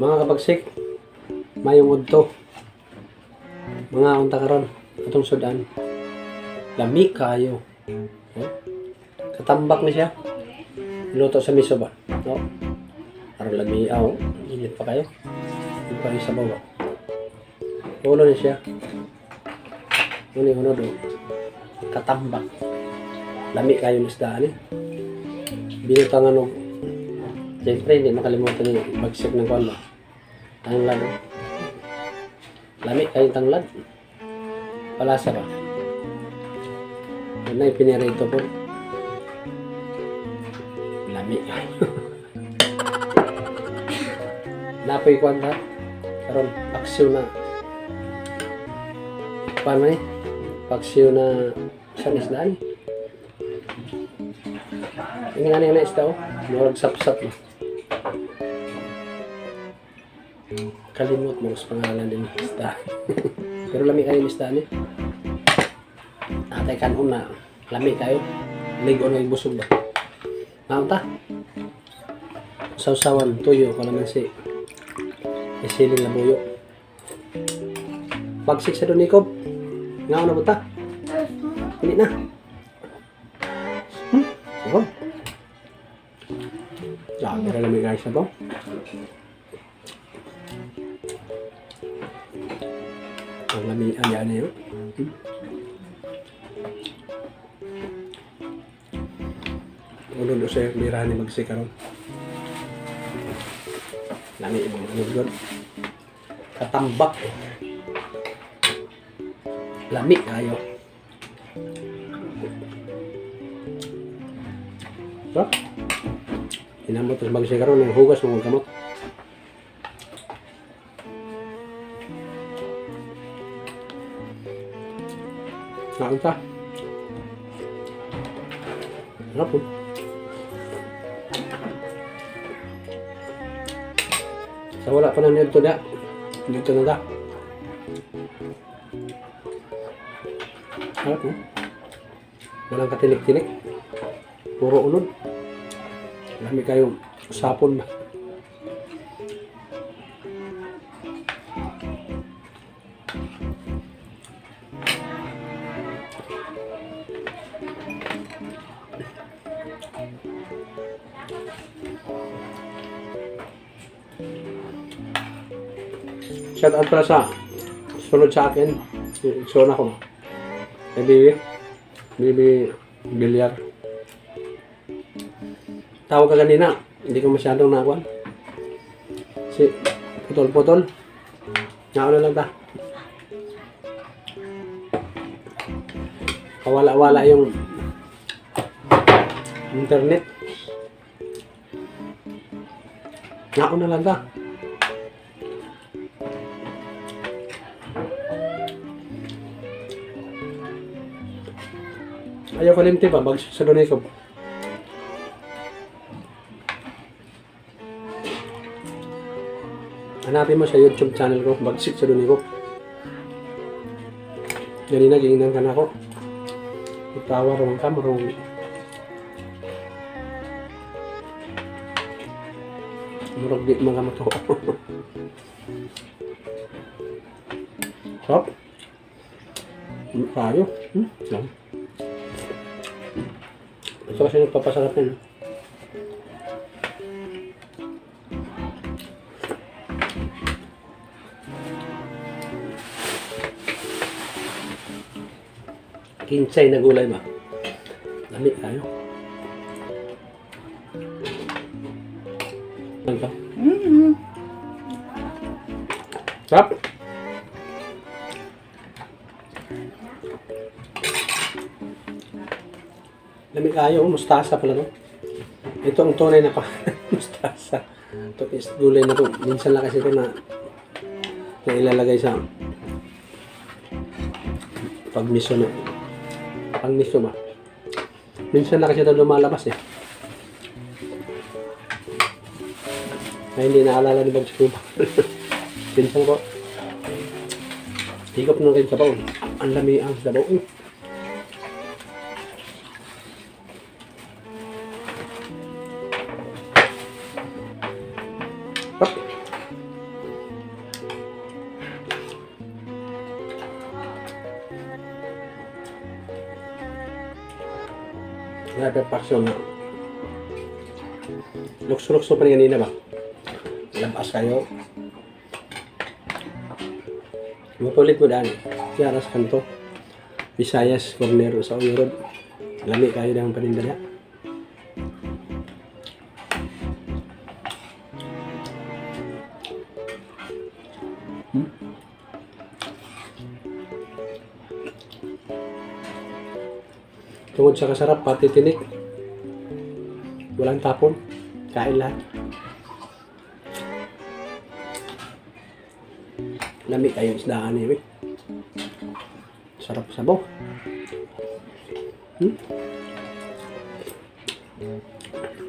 Mga kabagsik, mayong udto. Mga unta karon atong sudan. Lami kaayo. Oh. Katambak ni siya. Luto sa miso ba? No? Aron lami aw, init pa kayo. Init pa yung sabaw ba? Ulo ni siya. Uni uno do. Katambak. Lami kayo ng isdaan eh. Binutangan og. Siyempre, hindi makalimutan yung bagsik ng kwan ba? Tanglad. Oh. Lami kayong tanglad. Palasa ba? Ano na ipinirito po. Lami kayo. Napoy kwan ha? Karon, paksiw na. Paano eh? Paksiw na sa isdaan. Yung nga na isda oh. Murag sapsap ba? Kalimot mo sa pangalan din ng isda. Pero lami kayo ng isda ni. Atay kanon na lami kayo. Ligo na yung busog ba? Naunta. Sausawan, tuyo, kalamansi. Isiling labuyo. Bagsik sa Donikob. Nga na buta. Hindi na. Oh. Grabe na lami guys na to. Ang lami, ang yan yun. Ulo do siya, mirahan ni magsikaron. Lami ibang ano yun. Katambak eh. Lami kayo. So, hinamot sa magsikaron ng hugas ng kamot. Naunta. Sarap po. Sa wala pa na nito na. Dito na ta. Sarap po. Walang katinik-tinik. Puro unod. Lami kayo sapon ba? Shout out pala sa sunod sa akin. Sunod ako. Kay Bibi. Bibi Bilyar. Tawag ka kanina. Hindi ko masyadong nakuan. Si putol-putol. Nauna lang ta. Kawala-wala yung internet. Nauna lang ta. Ayaw ko limti ba? Bag sa Donikob. Hanapin mo sa YouTube channel ko, Bagsik sa Donikob. Ganina, giingnan ka na ako. Itawa ron ka, marong. Murag di mga matuo. Sarap. Tayo. Lang. Ito kasi nagpapasarap yun. Kinsay na gulay ba? Lami tayo. Ano to? Sarap! Lami kayo, oh, mustasa pala to. Ito ang tunay na pa mustasa. Ito is gulay na to. Minsan lang kasi ito na na ilalagay sa pag miso na. Pang miso ba? Minsan lang kasi ito lumalabas eh. Ay, hindi naalala ni Bob Scuba. Pinsan ko. Higop ng kayo sabaw. Ang lami ang sabaw. Hop. Grabe paksiw na. Lukso-lukso pa rin kanina ba? Labas kayo. Mapulit mo daan. Tiyaras kanto. Visayas Corner sa Uy Road. Lami kayo ng paninda niya. Tungod sa kasarap, pati tinik. Walang tapon. Kain lahat. Lami kayo isdaan eh. Sarap sabaw.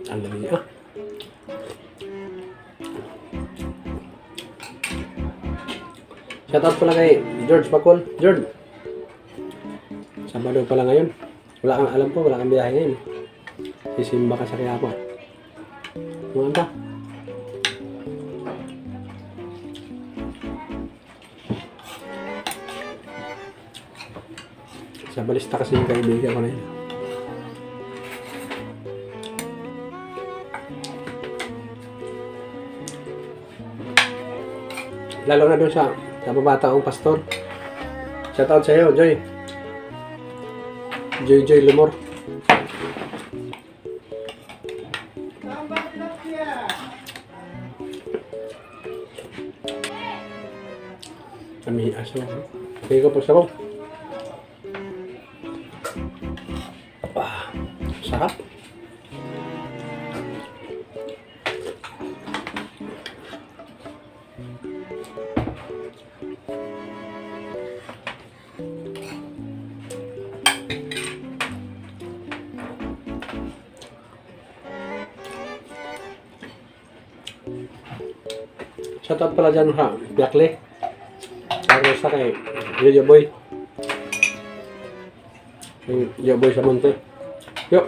Ang lami ah. Shoutout pala kay George Bacol. George! Sabado pala ngayon. Wala kang alam po, wala kang biyahe ngayon. Sisimba ka sa Quiapo. Mga ka. Sa balista kasi yung kaibigan ko na yun. Lalo na doon sa mabata kong pastor. Shout out sa iyo, Joy. Joy Joy Lumor. Kami aso. Okay ko po sa ko. Ah, sarap. Shoutout pala dyan ha, Biakle. Para sa kay Yoyo Boy. Yung Yoyo Boy sa Monte. Yo.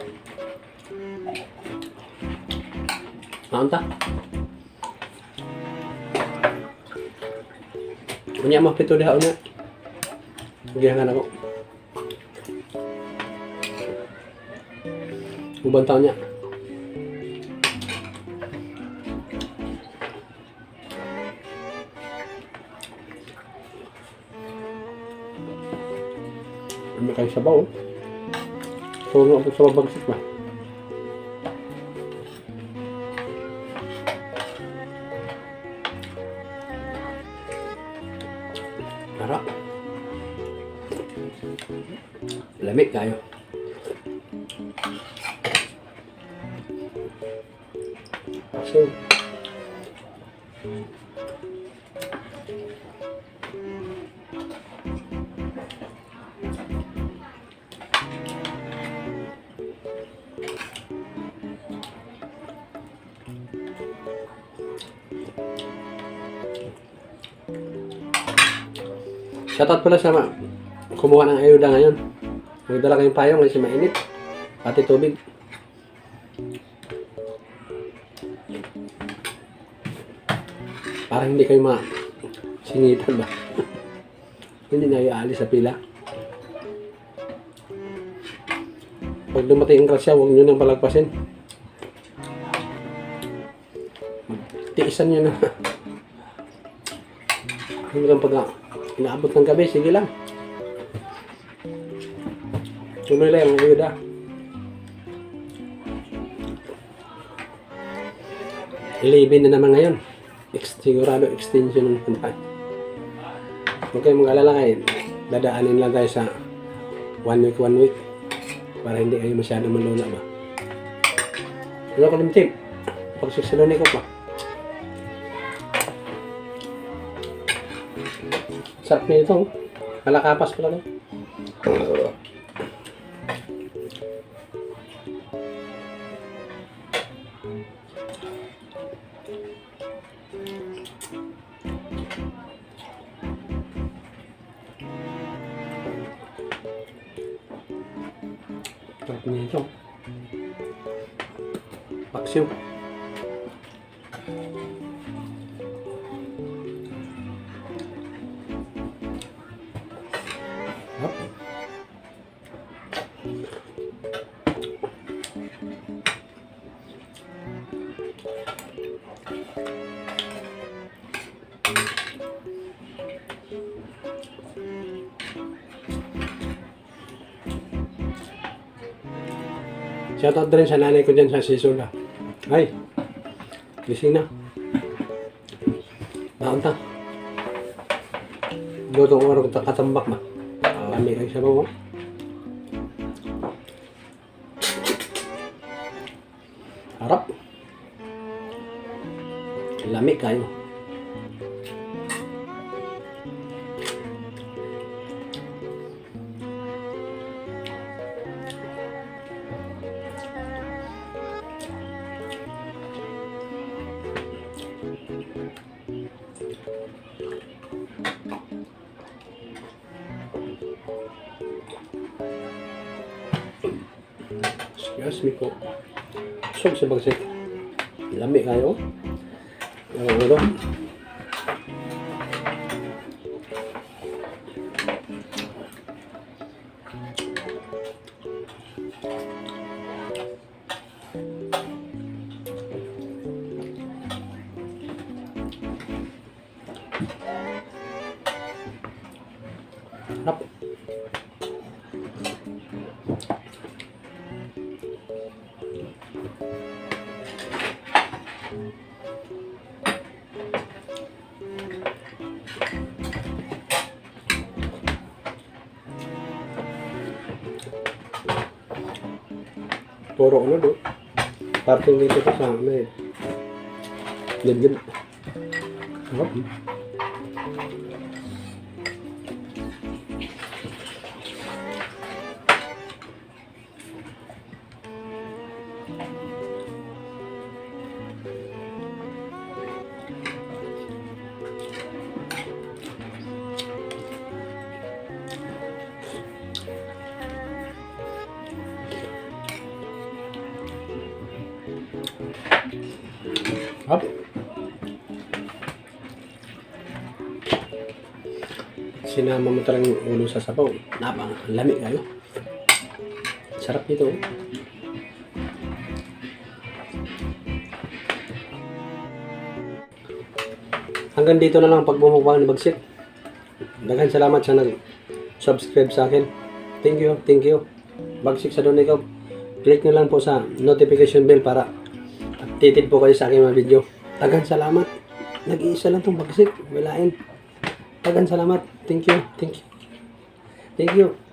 Naunta. Unya mo pito diha unya. Gihangan ako. Uban taon niya. Ano kayo sabaw? Oh. Puno ako sa bagsik ba? Sarap. Lamig kayo. So, shoutout pala sa kumuha ng ayuda ngayon. Magdala kayong payong kasi mainit. Pati tubig. Para hindi kayo ma singitan ba? Hindi na ialis sa pila. Pag dumating ang grasya, huwag nyo nang palagpasin. Tiisan nyo na. Hanggang pag inaabot ng gabi, sige lang. Tuloy lang ang ayuda. 11 na naman ngayon. Sigurado extension ng puntahan. Huwag kayong mag-alala kayo. Dadaanin lang tayo sa one week, one week. Para hindi kayo masyado malula ba. Ano ko limtip? Pagsisiluni ko pa. Sarap nito. Oh. Malakapas pala to. Sarap nito. Paksiw. Sarap. Shoutout rin sa nanay ko dyan sa Sisula. Ay, gising na. Baon ta. Luto ko rin katambak ba? Lami lang siya ba mo? Harap. Lami kayo. Excuse me po. Sug sa bagsik. Lami kayo. Ang ulo. Harap. Puro ano do. Parking dito ko sa may dibdib. Sarap. Sarap. Sinama mo talagang yung ulo sa sabaw. Napang lami kayo. Sarap nito, oh. Hanggang dito na lang pagbumukbang ni Bagsik. Daghan salamat sa nag-subscribe sa akin. Thank you, thank you. Bagsik sa Donikov. Click nyo lang po sa notification bell para updated po kayo sa aking mga video. Daghan salamat. Nag-iisa lang tong Bagsik. Walain. Daghan salamat. Thank you, thank you. Thank you.